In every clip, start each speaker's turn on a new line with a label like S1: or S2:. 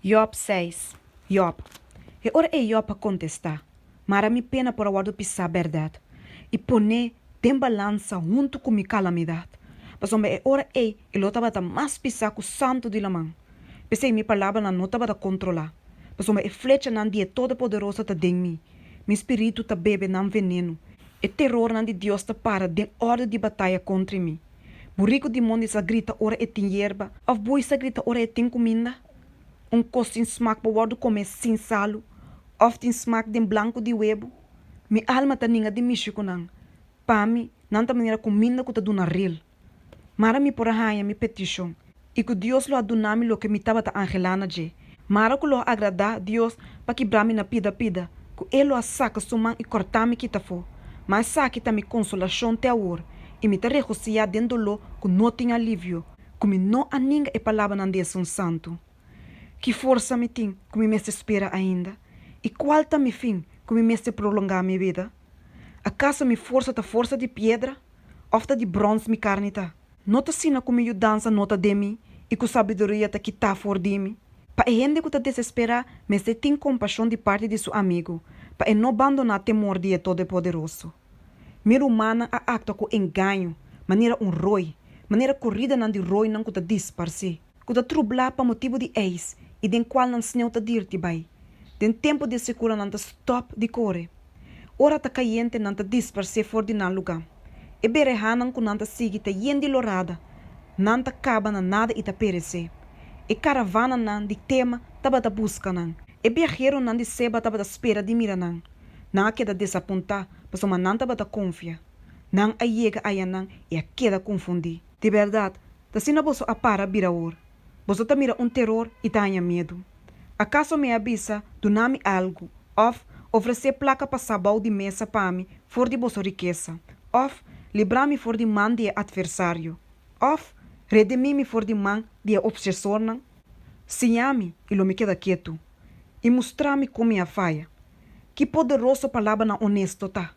S1: Yòb seis, Yòb. E ora ei Yòb a kontestá, Mara mi pena por a wòrdu pisá bèrdat, i pon'é den balansa huntu ku mi kalamidat, pasobra e ora ei e lo tabata mas pisá ku santu di laman. P'esei mi palabranan no tabata kontrolá, pasobra e flechanan di e Todopoderoso ta den mi, mi spiritu ta bebe nan venenu, e terornan di Dios ta para den òrdu di bataya kontra mi. Buriku di mondi sa grita ora e tin yerba, òf bui sa grita ora e tin kuminda? Un kos tin smak pa wòrdu komé sin salu, òf tin smak den blanku di webu? Mi alma ta ninga di mishi ku nan. Pa mi, nan ta manera kuminda ku ta duna ril. Mara mi por a haña mi petishon, i ku Dios lo a duna mi loke mi tabata anhelá na dje. Mara ku lo a agradá Dios pa kibra mi na pida pida, ku E lo a saka su man i kòrtá mi kita afó. Ma esaki ta mi konsolashon te awor, i mi ta regosihá den doló ku no tin alivio, ku mi no a ninga e palabranan di Esun Santu. Ki forsa mi tin ku mi mester spera ainda? I kual ta mi fin ku mi mester prolongá mi bida? Akaso mi forsa ta forsa di piedra? Òf ta di bròns mi karni ta? No ta asina ku mi yudansa no ta den mi i ku sabiduria ta kitá for di mi? Pa e hende ku ta desesperá mester tin kompashon di parti di su amigu, pa e no bandoná temor di e Todopoderoso. Mi rumannan a aktua ku engaño, manera un roi, manera koridanan di roinan ku ta disparsé, ku ta trublá pa motibu di eis i den kual nan sneu ta dirti bai. Den tempu di e sekura nan ta stòp di kore. Ora ta kayente nan ta disparsé for di nan lugá. E berehanan ku nan ta sigui ta yen di lorada, nan ta kaba na nada i ta peresé. E karavananan di Tema tabata buska nan, e biaheronan di Seba tabata spera di mira nan. Nan a keda desapuntá pasobra nan tabata konfia. Nan a yega ayanan i a keda konfundí. Di bèrdat, ta asina boso a para bira awor. Boso ta mira un teror i ta haña miedu. Akaso mi a bisa, Duna mi algu, òf, Ofresé plaka pasá bou di mesa pa mi for di boso rikesa, òf, Libra mi for di man di e atversario, òf, Redimí mi for di man di e opsesornan? Siña mi, i lo mi keda ketu, i mustra mi kon mi a faya. Ki poderoso palabranan onesto ta!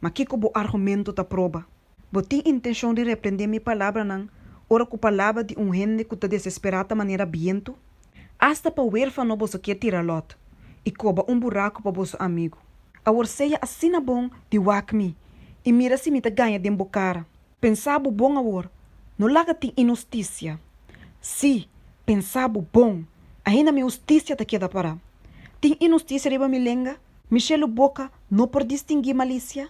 S1: Ma kiko bo argumento ta proba? Bo tin intenshon di reprendé mi palabranan ora ku palabra di un hende ku ta desesperá ta manera bientu? Asta pa wérfano boso kier tira lòt i koba un buraku pa boso amigu. Awor sea asina bon di wak mi i mira si mi ta gaña den bo kara. Pensa bo bon awor, no laga tin inhustisia. Sí, pensa bo bon, ainda mi hustisia ta keda pará. Tin inhustisia riba mi lenga? Mi shelu boka no por distinguí malisia?